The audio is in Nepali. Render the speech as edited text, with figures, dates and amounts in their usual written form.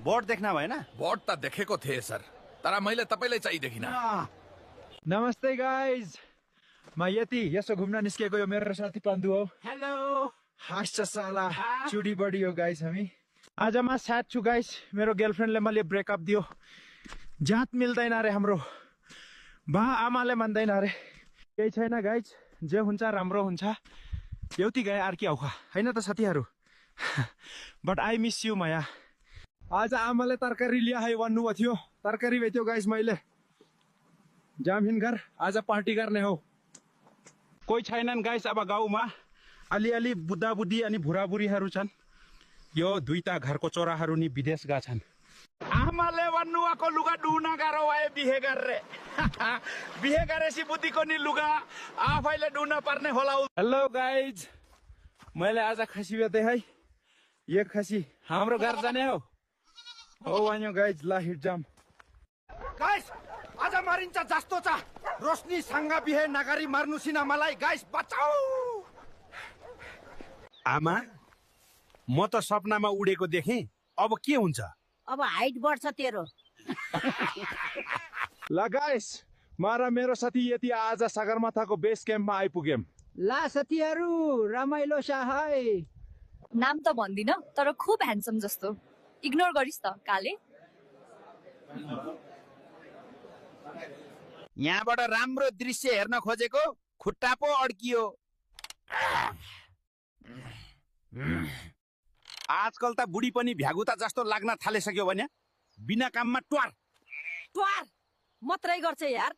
बोर्ड देख्न भएन? बोर्ड त देखेको थिएँ सर, तर मैले तपाईलाई चाहिँ देखिन। नमस्ते गाइज, म यसो घुम्न निस्केको, यो मेरो साथी पाण्डु हो। हेलो। हाँस्छ साला, चुडी बडी हो गाइज हामी। आज म स्याड छु गाइज, मेरो गर्लफ्रेन्डले मैले ब्रेकअप दियो। जात मिल्दैन रे हाम्रो, बा आमाले मान्दैन रे। केही छैन गाइज, जे हुन्छ राम्रो हुन्छ। एउटी गए अर्की आउखा, हैन त साथीहरू? बट आई मिस यु माया। आज आमाले तरकारी लिया है भन्नुभएको थियो, तरकारी बेच्यो गाइज मैले। जामहिन घर, आज पार्टी गर्ने हो। कोही छैनन् गाइस अब गाउँमा, अलिअलि बुद्धा बुद्धी अनि भुरा बुढीहरू छन्। यो दुईटा घरको चोराहरू नि विदेश गएका छन्। आमाले भन्नुभएको लुगा डुना गाह्रो भयो बिहे गरेर। बिहे गरेपछि बुद्धिको नि लुगा आफैले डुन पर्ने होला। हेलो गाइज, मैले आज खसी बेचे है। यो खसी हाम्रो घर जाने हो। हो भन्यो गाइज, ला हिट जाम। गाइस आज मारिन्छ जस्तो छ। रोशनी सँग बिहे नगरी मर्नु सिना मलाई। गाइस बचाऊ। आमा, म त सपनामा उडेको देखेँ, अब के हुन्छ? अब हाइट बढ्छ तेरो। ल गाइस, मेरो साथी यति आज सगरमाथाको बेस क्याम्पमा आइपुग्यौं। ला साथीहरू रमाइलो छ है। नाम त भन्दिन, तर खुब ह्यान्डसम जस्तो। इग्नोर गरिस् त काले। यहाँबाट राम्रो दृश्य हेर्न खोजेको खुट्टा पो अड्कियो। आजकल त बुढी पनि भ्यागुता जस्तो लाग्न थालिसक्यो भने बिना काममा ट्वार ट्वार मात्रै गर्छ यार।